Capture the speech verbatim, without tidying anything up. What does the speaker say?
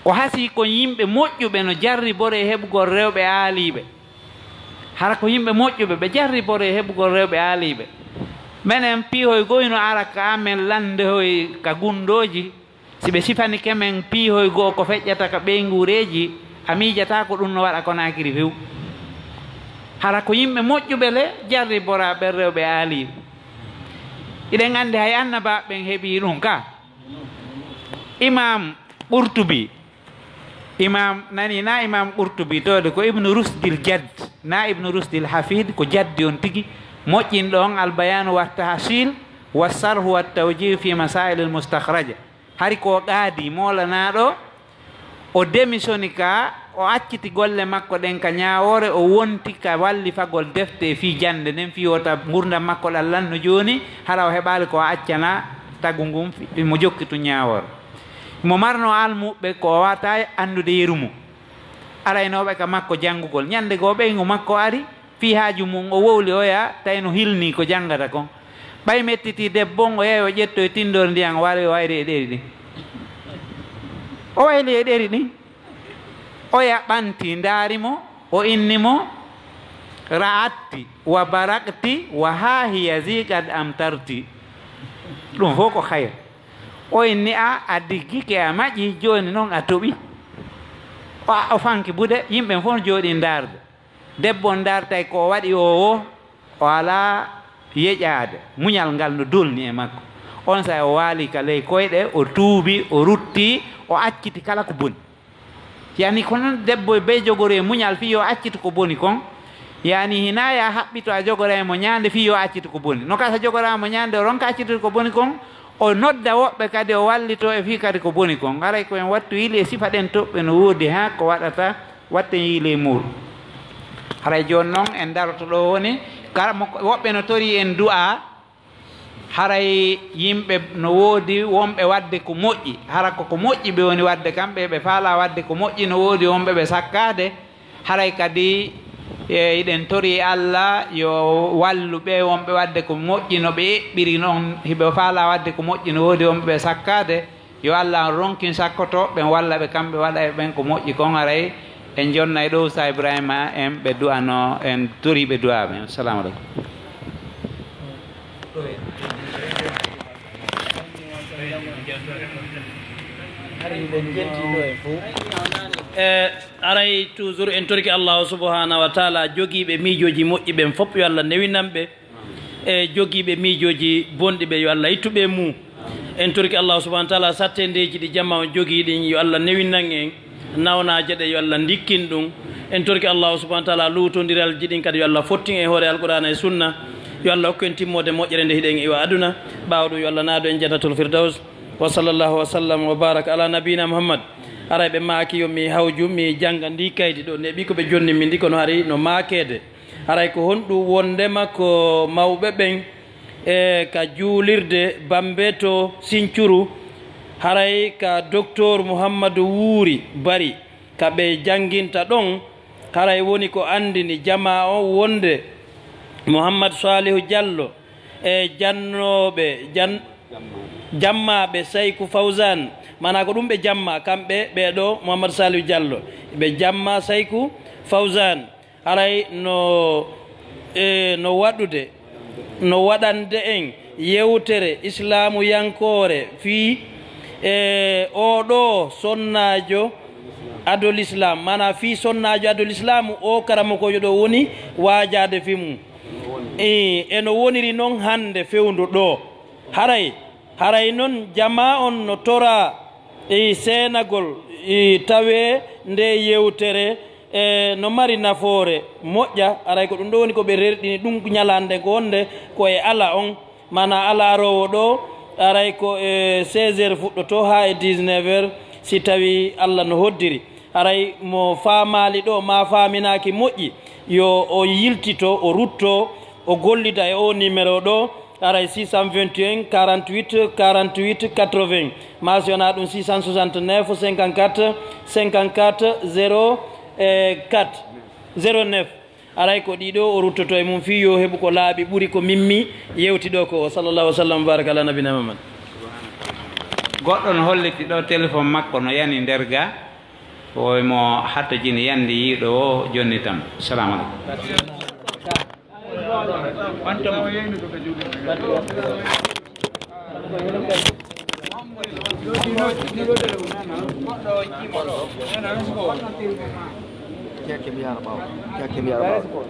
O hasii ko yimɓe moƴƴuɓe no jarriboree heɓugol rewɓe aaliiɓe. Hara ko yimɓe moƴƴuɓe ɓe jarriboree heɓugol rewɓe aaliiɓe. Menen piihoy goo hino ara ka amen lanndohoy ka gunndooji. Si ɓe sifanike men piihoy goo ko feƴƴata ka ɓeynguureeji, a miijataa ko ɗum no waɗa Konaakiri few. Hara ko yimɓe moƴƴuɓe le jarriboraa ɓen rewɓe aaliiɓe. Hiɗen anndi hay annabaaɓe ɓen heɓii ɗum ka. Imaam Qurtubi, Imaam, nani, na Imaam Qurtubi, towde ko Ibnu Rusdil Jadd, na Ibnu Rusdil Hafid, ko Jaddi on tigi, moƴƴinɗo on Al Bayaanu wa Tahsil, wa Sarhu wa Tawjih fi Masaa'il al Mustakhraja. Hari ko qaadi moolanaaɗo, o demisoni ka, o acciti golle makko ɗen ka Ñaawoore, o wonti ka wallifagol defte e fii jannde nden, fii wota ngurndan makko ɗan lanno jooni, hara o heɓaali ko o accana tagu ngun, fi-, mo jokki tun Ñaawoore. Mo marno almuɓɓe ko o wata anndude yeru mum. Araynooɓe ka makko janngugol. Ñannde goo ɓeyngu makko ari, fii haaju mum o wowli oya, tawi no hilnii ko janngata kon. Ɓay mettitii debbo on, o yahi o ƴettoyi tinndol ndiyan, o wari o wayli e ɗeri ɗin. O wayli e ɗeri ɗin. Oya ɓanti, ndaari mo, o inni mo, "Ra'atti wa barakti wa haa hiya zi qad amtarti." Ɗum fof ko khayr. O inni, "A, a diggike, a maƴi, jooni noon a toɓi." O, o fanki buuɗe, yimɓe fof no jooɗii ndaarde. Debbo on ndaartay ko o waɗi o woo, o alaa yeƴaade. Muñal ngal no dolni e makko. On saa'i o waali ka ley koyɗe, o tuubi, o rutti, o acciti kala ko boni. Yani ko non debbo e bee jogoree muñal fii yo accitu ko boni kon. Yani hinaa ya haɓɓito a jogoray mo ñaande fii yo accitu ko boni. No kasa jogoraa mo ñaande o ronka accitu ko boni kon, o nodda woɓɓe kadi o wallito e fii kadi ko boni kon. Haray ko en wattu yili e sifa ɗen toɓɓe no woodi haa ko waɗata watten yili e muuɗum. Haray jooni non en daroto ɗo woni, kala mo, woɓɓe no torii en du'a, haray yimɓe no woodi wonɓe waɗde ko moƴƴi, hara ko ko moƴƴi ɓe woni waɗde kamɓe, ɓe faalaa waɗde ko moƴƴi, no woodi wonɓe ɓe sakkaade, haray kadi, e, hiɗen torii Alla yo wallu ɓe wonɓe waɗde ko moƴƴi no ɓe eɓɓiri non, hiɓe faalaa waɗde ko moƴƴi, no woodi wonɓe ɓe sakkaade. Yo Alla on ronkin sakkotooɓe ɓen, walla ɓe kamɓe waɗa e ɓen ko moƴƴi kon. Haray en jonnay ɗo Usta Ibrahima en ɓe du'ano, en torii ɓe du'aa ɓen. Assalamu aleykum. E, haray toujours en torike Allahu subhanahu wa taala jogiiɓe miijooji moƴƴi ɓen fof, yo Alla newinan ɓe. E jogiiɓe miijooji bonɗi ɓe, yo Alla ittu ɓe e mum. En torike Allahu subhanahu wa taala sattendeeji ɗi jama on jogii ɗin, yo Alla newinan en. Nawnaaje ɗe, yo Alla ndikkin ɗum. En torike Allahu subhanahu wa taala luutondiralji ɗin kadi, yo Alla fottin e hoore Alqur'aana e Sunna. Yo Alla hokku en timmoode moƴƴere nde hiɗen iwa aduna. Ɓaawo ɗum, yo Alla naadu en Jannatul Firdaws. Wa sallallahu wa sallam wa baraka ala nabiyina Muhammad. Haray ɓe maaki yo mi hawju, mi jannga ndi kaydi ɗo, neeɓi ko ɓe jonni mi ndi, kono hari no maakeede. Haray ko honɗum wondema ko mawɓe ɓen, e, ka juulirde Bambeto Sincuru, haray ka Doktor Muhammadu Wuuri Bari, ka ɓe jannginta ɗon, haray woni ko anndini jamaa on wonde Muhammad Salihu Jallo e jannooɓe, jan-, jammaaɓe Sayku Fawzan, maanaa ko ɗum ɓe jammaa, kamɓe ɓee ɗoo, Muhammad Salihu Jallo, ɓe jammaa Sayku Fawzan. Haray no, e, no waɗude, no waɗande en yewtere islaamuyankoore fii, e, oo ɗoo sonnaajo adol islam, maanaa fii sonnaajo adol islam, oo karamokoojo ɗoo woni waajaade fii mum. E, e no woniri non hannde fewndo ɗoo. Haray, haray non jamaa on no toraa e seenagol, e, tawee ndee yewtere, e, no mari nafoore moƴƴa. Haray ko ɗum ɗoo woni ko ɓe rerɗini ɗum ñalaande goonde ko e ala on, maanaa alaroowo ɗoo, haray ko e seize heures fuɗɗotoo haa e dix-neuf heures, si tawii Alla no hoddiri. Haray mo faamaali ɗoo, maa faaminaaki moƴƴi, yo o yiltito, o ruttoo, o gollida e oo numéro ɗoo, haray six cent vingt et un, quarante-huit, quarante-huit, quatre-vingts, maa si wonaa ɗum, six cent soixante-neuf, cinquante-quatre, cinquante-quatre, zéro quatre, zéro neuf. Haray ko ɗiɗo o ruttoto e mum fii yo heɓu ko laaɓi ɓuri ko min mi yewti ɗoo ko. Sallallahu wa sallam wa baraka ala nabina Muhammad. Goɗɗo no holliti ɗoo téléphone makko no yani nder ga. Ko mo hatta jini yande yiiɗo o jonni tan. Salamu aleykum. Keke mi yara ɓawo. Keke mi yara ɓawo.